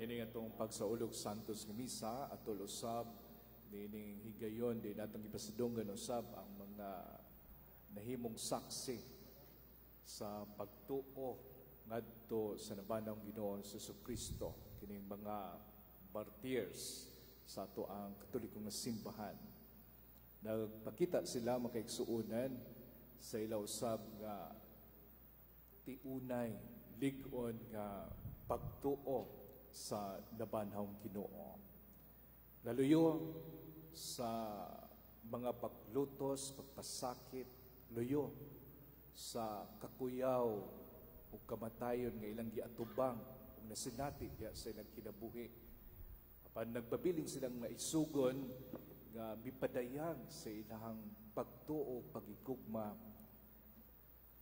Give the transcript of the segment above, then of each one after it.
Niining atong pagsaulog Santos nga Misa atol usab niining higayon din atong gipasidunggan usab ang mga nahimong saksi sa pagtuo ngadto sa nabanawng Ginoo sa Kristo, kining mga martyrs sa ato ang Katoliko nga simbahan. Nagpakita sila, makaigsuonan, sa ila usab nga tiunay lig-on nga pagtuo sa nabanhawng Ginoo. Naluyo sa mga paglutos, pagpasakit, luyo sa kakuyaw ug kamatayon nga ilang giatubang ug nasinati diya sa ilang kinabuhi. Apan nagpabilin silang maisugon nga mipadayag sa ilang pagtuo, pagigugma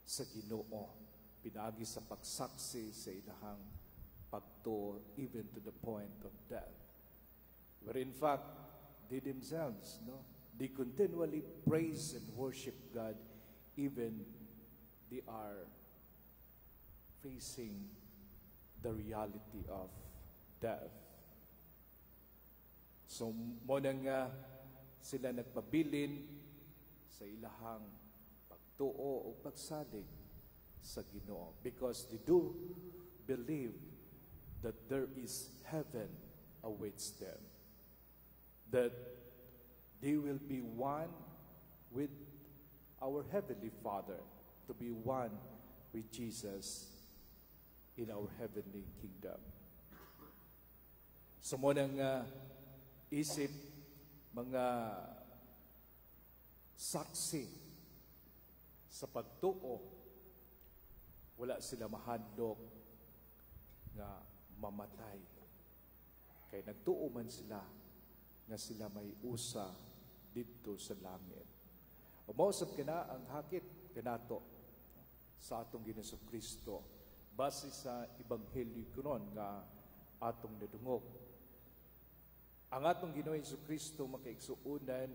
sa Ginoo pinaagi sa pagsaksi sa ilahang pagtuo even to the point of death. But in fact, they themselves, no, they continually praise and worship God even they are facing the reality of death. So mao na nga sila nagpabilin sa ilahang pagtuo o pagsalig sa Ginoo because they do believe that there is heaven awaits them, that they will be one with our Heavenly Father, to be one with Jesus in our heavenly kingdom. So mao nang isip mga saksi sa pagtuo, wala sila mahadlok nga mamatay. Kay nagtuo man sila nga sila may usa didto sa langit. O mao sab kana ang hakit kanato sa atong Ginoong Kristo base sa ebanghelyo karon nga atong nadungog. Ang atong Ginoong Hesus Kristo, makaigsuonan,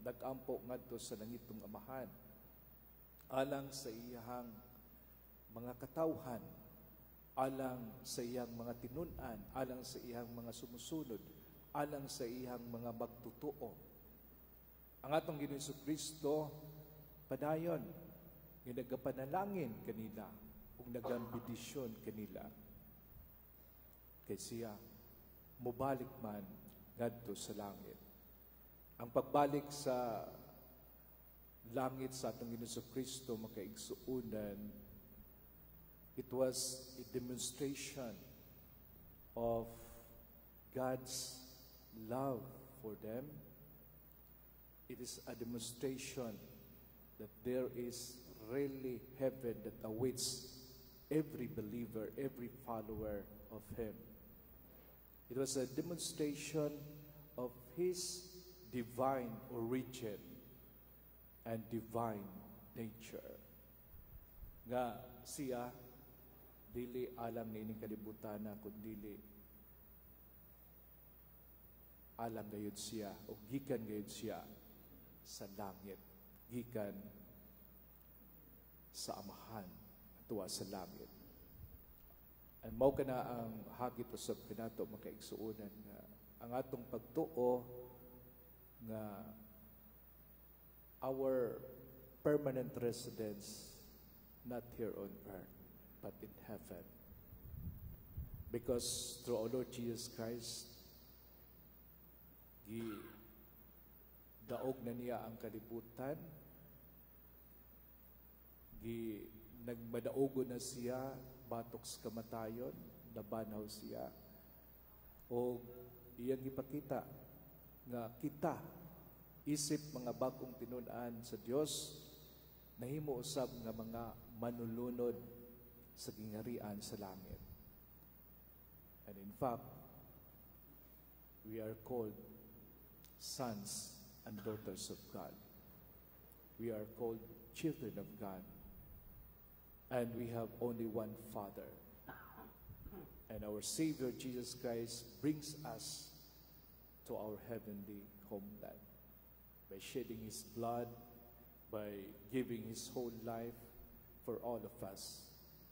nagampo ngadto sa langitong Amahan alang sa iyang mga katawhan, alang sa iyang mga tinun-an, alang sa iyang mga sumusunod, alang sa iyang mga magtutoo. Ang atong Ginoong Hesus Kristo padayon nga nagapanalangin kanila ug nagambidisyon kanila. Kay siya mubalik man ngadto sa langit. Ang pagbalik sa langit sa atong Ginoong Kristo, makaigsuonan, it was a demonstration of God's love for them. It is a demonstration that there is really heaven that awaits every believer, every follower of Him. It was a demonstration of His divine origin and divine nature. Nga siya dili alang niining kalibutan na kundili alang gayud siya o gikan gayud siya sa langit, gikan sa Amahan tuwa sa langit. And mao kana ang hagit usab kanato, makaigsuonan, nga ang atong pagtuo nga our permanent residence not here on earth but in heaven. Because through our Lord Jesus Christ, gi daog na niya ang kalibutan, gi nagmadaugo na siya batok sa kamatayon, nabanhaw siya, o iyang ipakita nga kita isip mga bagong tinun-an sa Dios nahimo usab nga mga manulunod sa gingharian sa langit. And in fact, we are called sons and daughters of God. We are called children of God. And we have only one Father. And our Savior Jesus Christ brings us to our heavenly homeland by shedding His blood, by giving His whole life for all of us,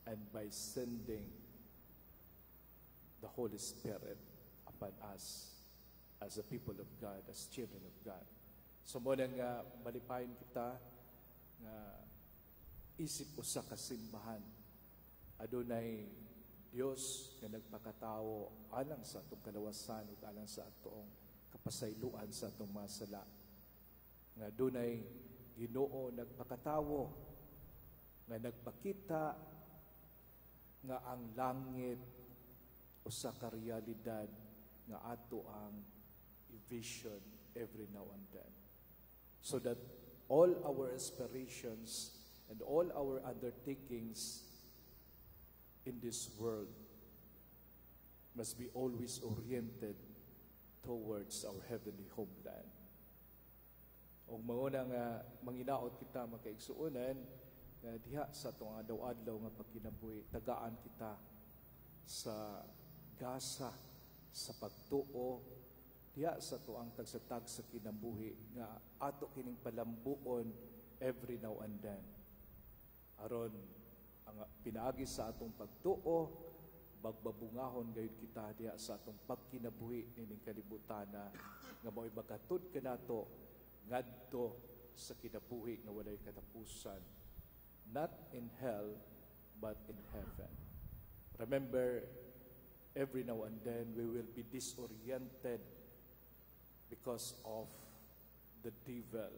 and by sending the Holy Spirit upon us as a people of God, as children of God. So mao na nga malipayon kita nga isip usa ka simbahan, adunay Dios nga nagpakatao alang sa atong kalawasan ug alang sa atong kapasayloan sa atong mga sala. Nga adunay Ginoo nagpakatawo nga nagpakita nga ang langit usa ka realidad nga ato ang vision every now and then. So that all our aspirations and all our undertakings in this world must be always oriented towards our heavenly homeland. Ug mao na nga manginaot kita, mga kaigsuonan, nga diha sa atong adlaw-adlaw nga pagkinabuhi, tagaan kita sa gasa sa pagtuo diha sa atoang tagsa-tagsa kinabuhi nga ato kining palambuon every now and then, aron ang pinaagi sa atong pagtuo, magbabungahon gayud kita diha sa atong pagkinabuhi nining kalibutan nga mao'y maghatod kanato ngadto sa kinabuhi nga walay katapusan, not in hell but in heaven. Remember, every now and then we will be disoriented because of the devil.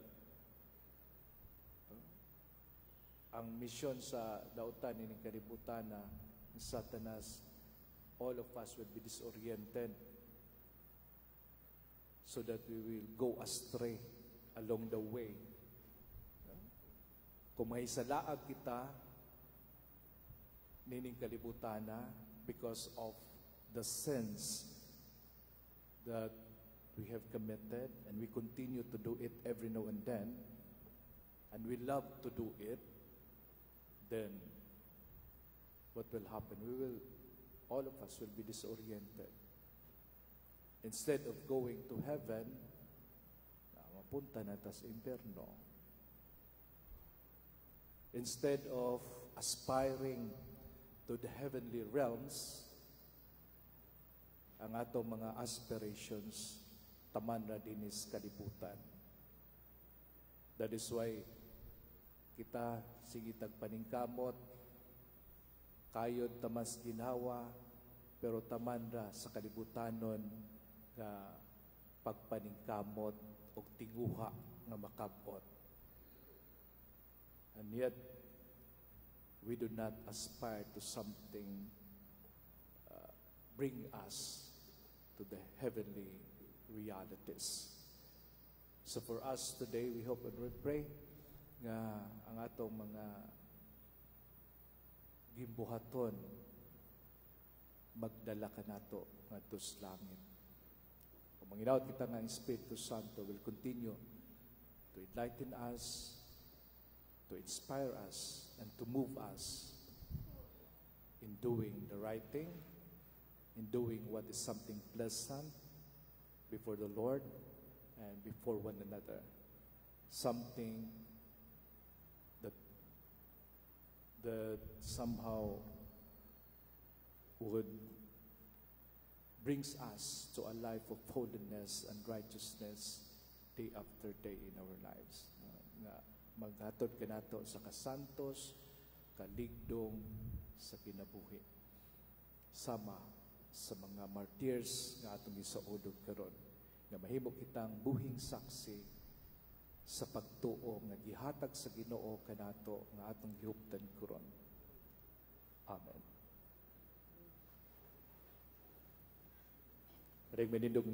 Ang misyon sa dautan nining kalibutan na ni Satanas, all of us will be disoriented so that we will go astray along the way. Kung may salaag kita nining kalibutan na because of the sins that we have committed and we continue to do it every now and then, and we love to do it, then what will happen? All of us will be disoriented. Instead of going to heaven, mapunta na ta sa impyerno. Instead of aspiring to the heavenly realms, ang atong mga aspirations taman ra dinis kalibutan. That is why kita sige tag paningkamot, kayod ta mas ginhawa, pero taman ra sa kalibutanon nga pagpaningkamot og tinguha nga makabot. And yet, we do not aspire to something bring us to the heavenly realities. So for us today, we hope and we pray nga ang atong mga gimbuhaton magdala kanato ngadto sa langit. Kung manginaot kita nga ang Espiritu Santo will continue to enlighten us, to inspire us, and to move us in doing the right thing, in doing what is something pleasant before the Lord and before one another. Something that somehow would brings us to a life of holiness and righteousness day after day in our lives. Nga maghatod kanato sa kasantos, kaligdong sa kinabuhi. Sama sa mga martyrs nga atong gisaulog karon, nga mahimo kitang buhing saksi sa pagtuo nga gihatag sa Ginoo kanato nga atong gihuptan karon. Amen. Marig manindog.